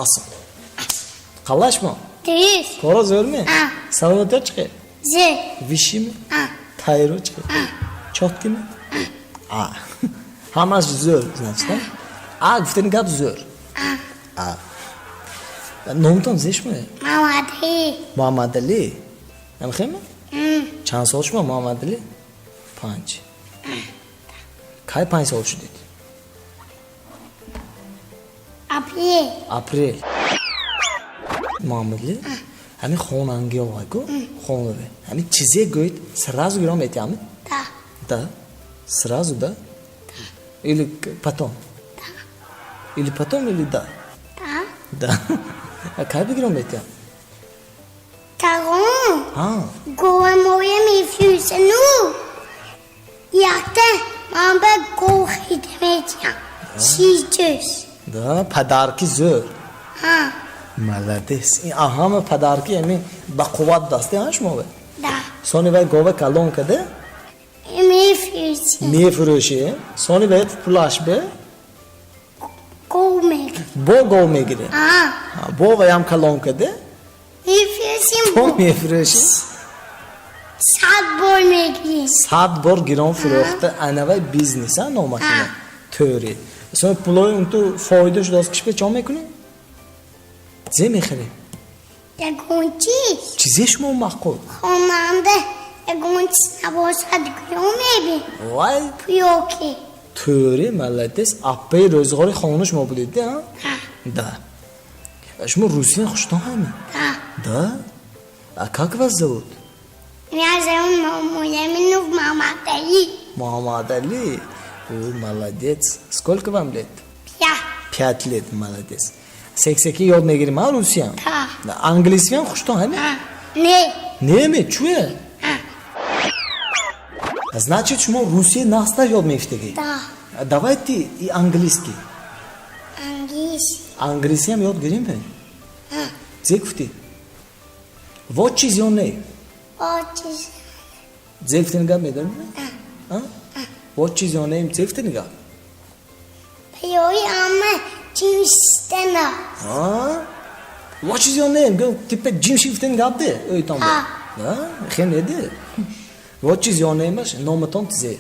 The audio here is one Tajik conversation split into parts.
Осон. Қалашмо? Дуруст. Кора зӯрме? А. Саломатиё чӣ хел? Зӯр. Вишиме? А. Тайро чӣ хел? Чёткий ме? А. Ҳамаш зӯр, значит, а? А гуфтани гап зӯр. А. Номтон зешме? Муҳаммадалӣ. Муҳаммадалӣ. Намехеме? Чанд сол шумо, Муҳаммадалӣ? 5. Кай 5 сол шудед? Апрел. Апрел. Муҳаммадалӣ, ҳамин хонангиҳо ку, хонаве. Ҳамин чизе гӯед, сразу гиром метиҳам? Да. Да? Сразу, да? Или потом? Или потом, или да? Да. Да. А кай бигиром метиҳам? Тагон. А, Говамоя мефурӯшану якта ман ба гов харида метиҳам. Ширҷӯш. Да, подарки зӯр. Ҳа. Молодец. Ин ҳама подарки ҳамин ба қувват дасти ҳа шумо? Да. Сони вай гова калон када? Мефурӯшем. Мефурӯшӣ. Сони вай пулаш бе? Гов мегирем. Бо гов мегирӣ. А. Бо ваям калон када? Мефурӯшем. Бо мефурӯшӣ. 100 бор мегирем. 100 бор гирон фурӯхта, анавай бизнес а номакина. Тӯри. Сони пулои он ту фоида шудааст, кишпе чо мекунӣ? Зе мехарӣ? Ягон чиз. Чизе шумо маъқул? Хонанда ягон чиз набошад, гирон мебин. Вай! Пӯёки. Тӯри, молодец. Аппаи рӯзғори хона шумо будед, а? Ҳа. Да. Шумо русия хуштон ҳами? Да. Да? А как вас зовут? Меня зовут Муяминов Мамадали. Муҳаммад Али. О, молодец. Сколько вам лет? 5. 5 лет, молодец. Сексеки ёд мегирим, а, русиям? Да. Англисиям хуштон ҳами? А. Не. Неме, чуе? А. Значит, шумо русия нағзтар ёд мефтагӣ? Да. Давайте и английский. Английский. Англисиям ёд гирим бе? А. Зе гуфтӣ? What is your name? What is Зе гуфтани гап медонӣ? А. What is your name? Зе гуфтани гап? Пиёи ама чимстена. А? What is your name? Гӯ, типа ҷимши гуфтани гап де? Ӯйтон бе. А. Да? Хел неде? What is your name? Аш? Номатон зе?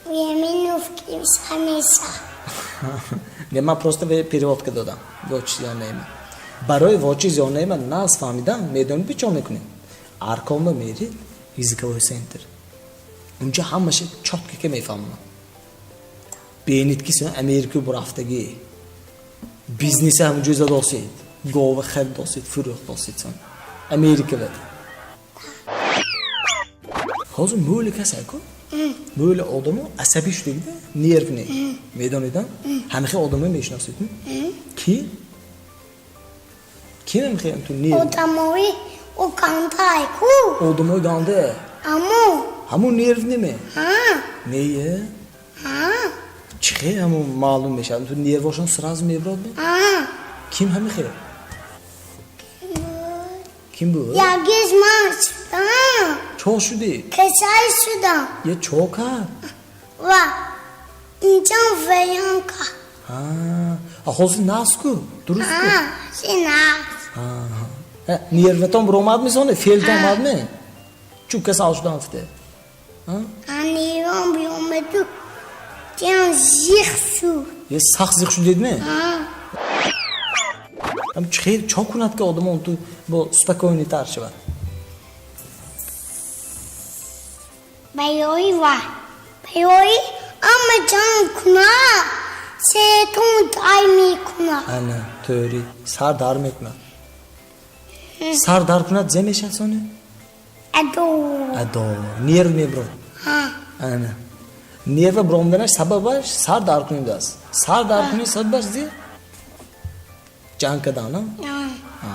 Муяминов Кимсамиса. Не, ман просто ве перевод додам. What is your name? Барои what is your name нағз фаҳмидан, медонӣ би чо мекунем? Арконба мерид, языковой центр. Унҷа ҳамаша чётко ке мефаҳмам. Бенид ки сен Америка бурафтагӣ. Бизнеса ҳамунҷо задосед. Гова харидосед, фурӯхтосед сон. Америка ва. Ҳозир мӯли кас ку? Мӯли одамо асабӣ шудагида, нервный. Медонед, ҳамихи одамо мешиносед? Ки? Ки намихи ту нерв? Одамои Угандай ку. Одамои ганда. Амо. Ҳамун нервный ме? А. Нее? А. Чӣ хел ҳамун маълум мешавад? Ту нервошон сразу мебирод ме? А. Ким ҳамихе? Ким буд? Ягиз ман шудам. Чо шудӣ? Касал шудам. Е, чо кард? Ва инҷон вайрон кард. А ҳозир нағз ку? Дуруст ку? А, си нағз. Нерватон биромад месоне? Фелтон омад ме? Чӯ касал шудам фите? А, нервам биомаду ҷан зиқ шуд. Е, сахт зиқ шудед ме? А. Ам чӣ хел чо кунад, ки одамон ту бо спокойный тар шавад? Барои ва барои ама ҷанг кунад, сетон дай мекунад. Ана, тӯри, сар дар мекунад. Сар дар кунад, зе мешавад соне? Адо. Адо, нерв мебирод. А. Ана, нерва биромданаш сабабаш сар дар кунидааст. Сар дар кунӣ, сабабаш зе? Ҷанг кардан, а?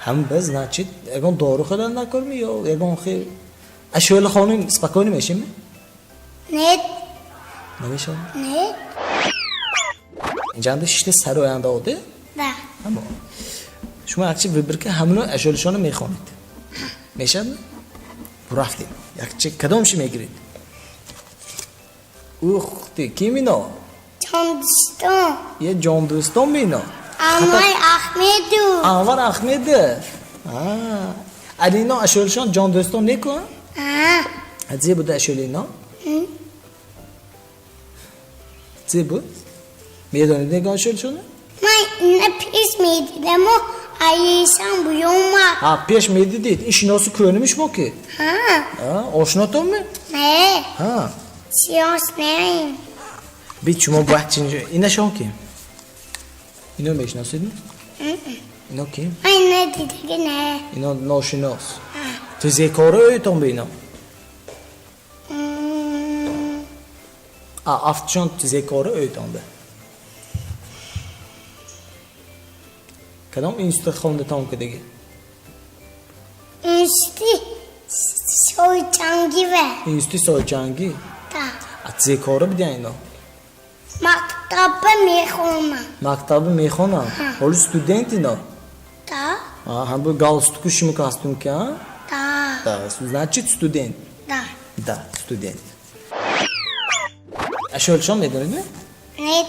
Ҳам без, значит, ягон дору хӯрдан накорми ё ягон хел ашӯла хоним, спокойно мешем? Не. Намешавад? Не. Инҷанда шишта сароянда оде? Да. Ҳамо шумо якчи выбор ка, ҳамуно ашӯлашона мехонед. Мешавад? Бурафтем. Якчи кадомши мегиред? Ух ты, ким ино? Ҷондӯстон. Е, ҷондӯстон мино? Анвар Ахмедов. Анвар Ахмедов. Алино ашӯлшон ҷон дӯстон неку? Зе буда ашӯлино? Зе буд? Медонед неку ашӯлшона? Ман ина пеш медидаму аешам буёмад. Ҳа, пеш медидид. Ин шиноси кӯними шумо ки? Ҳа. Ошнотонми? Не. Ҳа. Шинос неем. Бит шумо бояд чин инашон ки? Ино мешиносидми? Ино ки? Ман ина дидаги не. Ино ношинос. Тизекори ӯйтон ба ино? Афтшон тизекори ӯйтон ба? Кадом институт хондатон кадаги? Институти Сойчангиве. Институти Сойчангӣ? Да. А тизекори бидян ино? Мактаба мехонам. Мактаба мехонам? Ҳоли студент ино? Да. Ҳам бу галстуку шумо костюмки, а? Да. Да, значит студент. Да. Да, студент. Ашӯлшон медонед? Нет.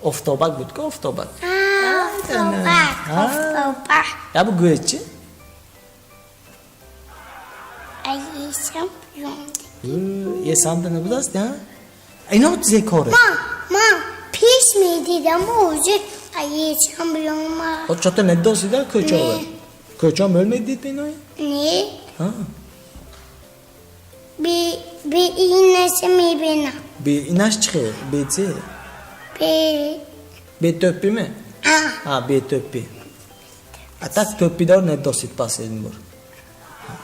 Офтобак буд ку, Офтобак. Офтобак, Офтобак. Я бу гӯед чи? Аешам буёмд. Есанда набудаст, а? Ино тизекори? Ман пеш медидам, ҳозир аешам буёмад. Ҳо чото недосида кӯчова? Не. Кӯчо мӯл медид иное? Не. Бе инаша мебинам. Бе инаш чӣ хел? Бе че? Бе Бе тӯппиме? А. А, бе тӯппи. А так тӯппидор недосид пас ин бор.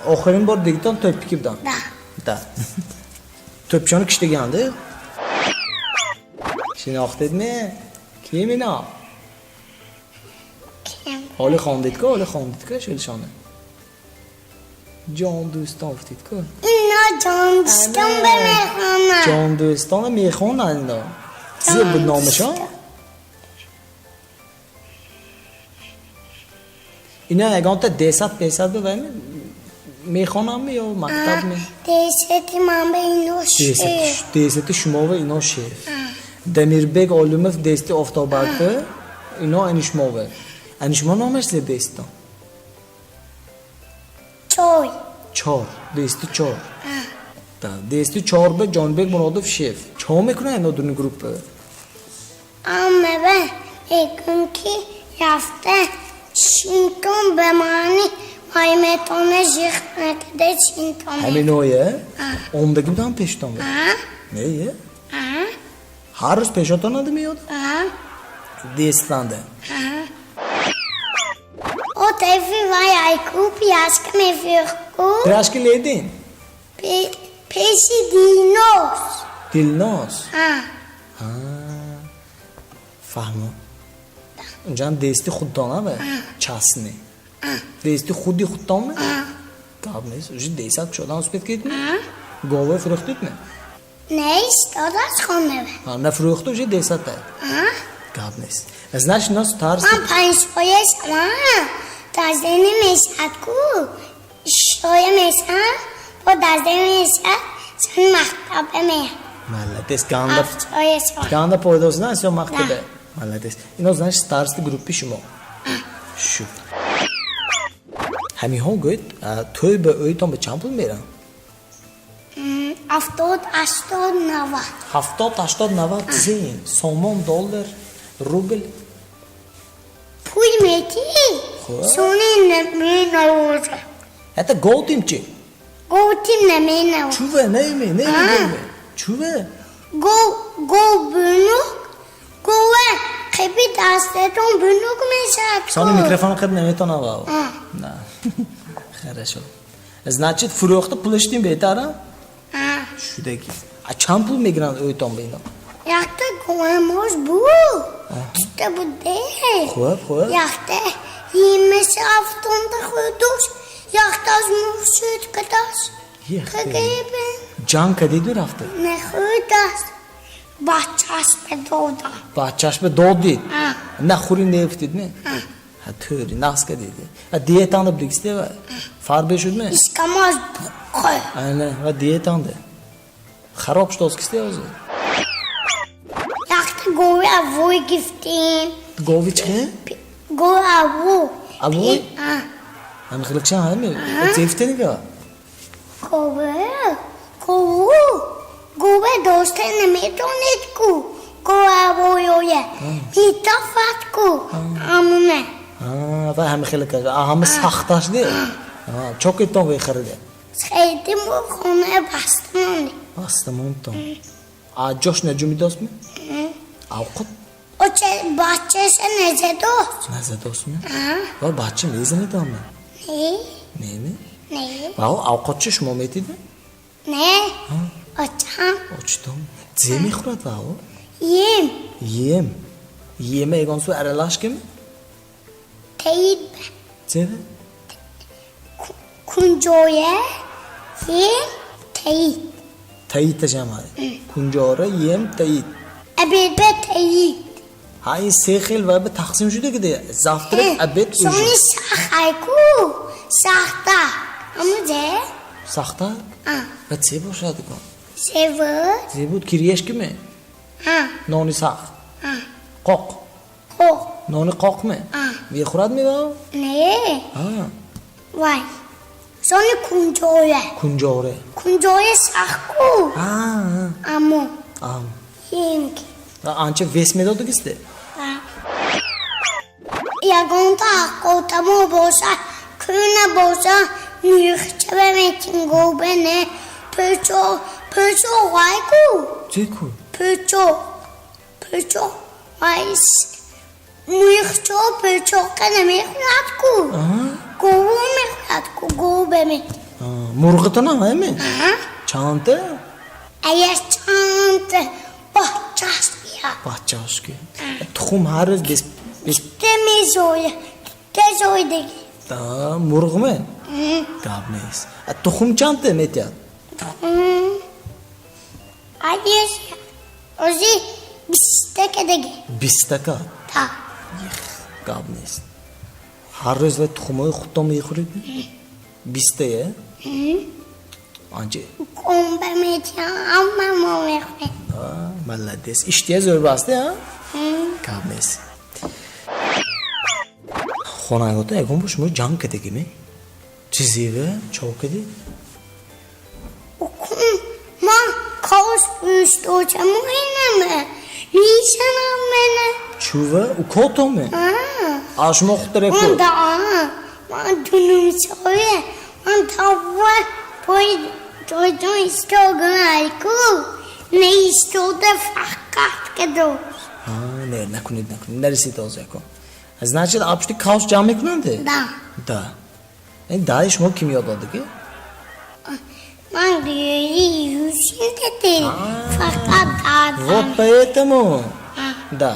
Охирин бор дигитон тӯппи ки будам? Да. Да. Тӯппишони киштиганди? Шинохтедми? Ким ино? Ким? Ҳоли хондидку, ҳоли хондидку шӯлшони. Ҷон дӯстон гуфтидку? Ино ҷон дӯстон ба мехонад. Ҷон дӯстона мехонад ино. Зе буд номашон? Ино ягонта десат песат бу вайми мехонамми ё мактабми? Десати ман ба ино шеф. Десати шумо ва ино шеф. Дамирбек Олимов дести Офтобакы, ино анишмове. Анишмо номаш зе дестон? Чой. Чор. Дести чор. Да, дести чор ба Ҷонбек Муродов шеф. Чо мекунад ино дуни группа? Амма ба мегӯм ки рафта шинтон ба маъни майметона жиқ накарда шинтон. Ҳаминое? Омдаги будам пештон? Не? Ҳар рӯз пешотон нада меёд? Дестанда. О таифи вай айку пиёзка мефурӯхтку. Пиёзки ледин? Пеши Дилноз. Дилноз? Фаҳмо. Унҷаам дести худтона ва? Частный. Дести худи худтонме? Гап нест. Уже десат кушодан успеть кардидми? Гове фурӯхтидми? Не, истодас хонаве. Нафурӯхту уже десата? Гап нест. Значит, нас тарс. Ман панҷсоя шавам, даздени мешад ку, шоя мешам, бо даздени мешад, сан мактаба меям. Молодец, ганда. Ҳафтсоя шавам. Ганда пайдо шудан, всё мактаба. Да. Молодец. Ино значит старости группи шумо. Шуд. Ҳамиҳо гӯед, тӯй ба ӯйтон ба чанд пул мерам? 70, 80, 90. 70, 80, 90 зин. Сомон, доллар, рубл. Пул мети? Хуб. Сони наменавоза. Ҳатто готим чи? Готим наменавоза. Чуве, неме, неме, неме. Чуве? Го бунук, гове қиби дастатон бунук мешавад. Сони микрофон қиб наметонам ва. На. Хорошо. Значит, фурӯхта пулиштим беҳтар, а? Шудаги. А чанд пул мегиранд ӯйтон ба ино? Якта говамоз буд. Дута буде. Хуб, хуб. Якта йимеси афтонда худуш, яктаз муршуд кадаш. Кагибен. Ҷанг кадиду рафта? Не худаш. Бачаш ба додам. Бачаш ба додид? На хури нефтид, не? Ҳа, тӯри, нақс кадиди. Ҳа, диетанда будигисте ва? Фарбе шудме? Искамоз буққой. Ана, ва диетанда. Хароб шуд кисте ҳозир? Якта гови аввой гифтем. Гови чӣ? Го аву. Аву? Ҳами хелакша ҳами? Зефте нига? Гове. Гову. Гове дошта наметонед ку. Говавоёя. Митафат ку. Амуне. Ва ҳами хелака. Ҳами сахташ де. Чокетон ве хариде. Хайдим хона баста монди. Баста монтон. А ҷош наҷумидост ми? Авқот? Оча бачаша назадост. Назадост ми? Ва бача мезанед ама? Не. Не ми? Не. Ва авқотчи шумо метиде? Не. Очам. Очтон. Зе мехӯрад ва о? Ем. Ем. Еме ягон су аралаш кими? Таид. Зеве? Кунҷоя ем таид. Таид ташама. Кунҷора ем таид. Обед таид. Ҳа ин се хел ва ба тақсим шуда ки де завтрак, обед, ужин. Сони сахайку сахта. Аму зе? Сахта? Ва це бошад ко? Се буд. Зе буд кириешки ме? Нони сахт. Қоқ. Қоқ. Нони қоқ ме? Мехӯрад ме ва? Не. Вай. Сони кунҷоя. Кунҷоре. Кунҷоя сахтку. Аму. Ам. Емки. Анча вес медодагисте? Ягонта ҳаққотамо боша, кӯна боша, мирхча метин гобе не. Пӯчо, пӯчо вайку. Чеку? Пӯчо. Пӯчо вай. Мирхчо пӯчоқа намехӯрад ку. Гову мехӯрад ку, гобе ме. Мурғитона ҳаме? Чанта? Аяш чанта. Бачаш я. Бачаш ки. Тухм ҳар рӯз бес бес Темизоя. Тезойдеги. Да, мурғме? Гап нест. Тухм чанта метиҳад? Аяш ози бистака деги. Бистака? Да. Гап нест. Ҳар рӯз ва тухмҳои худтон мехӯред? Бистая? Анча? Комба метиҳам, ҳама мо мехӯрем. Молодец. Иштия зӯр басте, а? Гап нест. Хонагота ягон бор шумо ҷанг кардагиме? Чизеве? Чо кардед? Укум ман кавш пӯшточаму инаме. Мишанам мене. Чува? Укотоме? А шумо худтаре ку? Ман да, ман дунумсоя, ман тавва пой тойтон истоган айку. Не истода фақат кадо. Не, накунед, накунед. Нарасид ҳозир якон. Значит, апшти кавш ҷамъ мекунанде? Да. Да. Ин даи шумо ким ёд додагӣ? Ман гӯи юсин дедӣ. Фақат дадам. Вот поэтому. Да.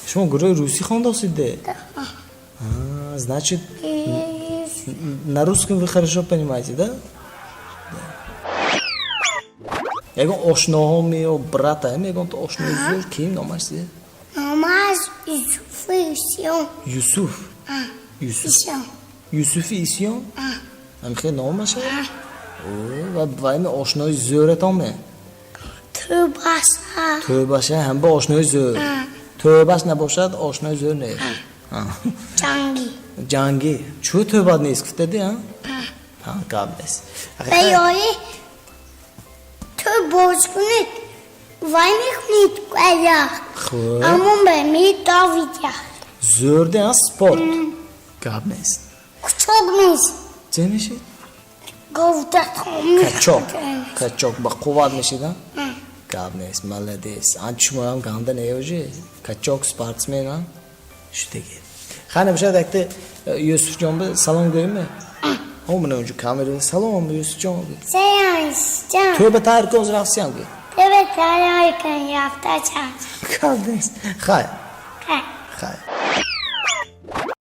Шумо гурӯҳи русӣ хондосид де? Да. Значит, на русском вы хорошо понимаете, да? Ягон ошноҳо меё брата, ягон то ошнои зӯр ким номаш зе? Номаш Юсуфи Исён. Юсуф? Юсуф. Исён. Юсуфи Исён? Ҳамихел номаша? Ва вайми ошнои зӯратон ме? Тӯбаша. Тӯбаша ҳам ба ошнои зӯр. Тӯбаш набошад, ошнои зӯр не. Ҷангӣ. Ҷангӣ. Чӯ тӯбат нест гуфтади, а? Ҳа, гап нест. Ба ёри тӯ боз кунед, вай мекунед аяқ. Хуб. Аммо ба медавид як. Зӯр де, а спорт. Гап нест. Кучок мешид. Чӣ мешид? Говдатон Качок. Качок ба қувват мешид, а? Гап нест, молодец. Анчи шумоям ганда не уже. Качок спортсмен, а? Шудагӣ. Хай набошад якта Юсуфҷон ба салом гӯем? Ҳо мана унҷо камера. Салом Юсуфҷон. Салом Юсуфҷон. Тӯба тайёр кун рафтиям гӯ. Тӯба тайёр кун рафта чанд. Гап нест. Хай. Хай.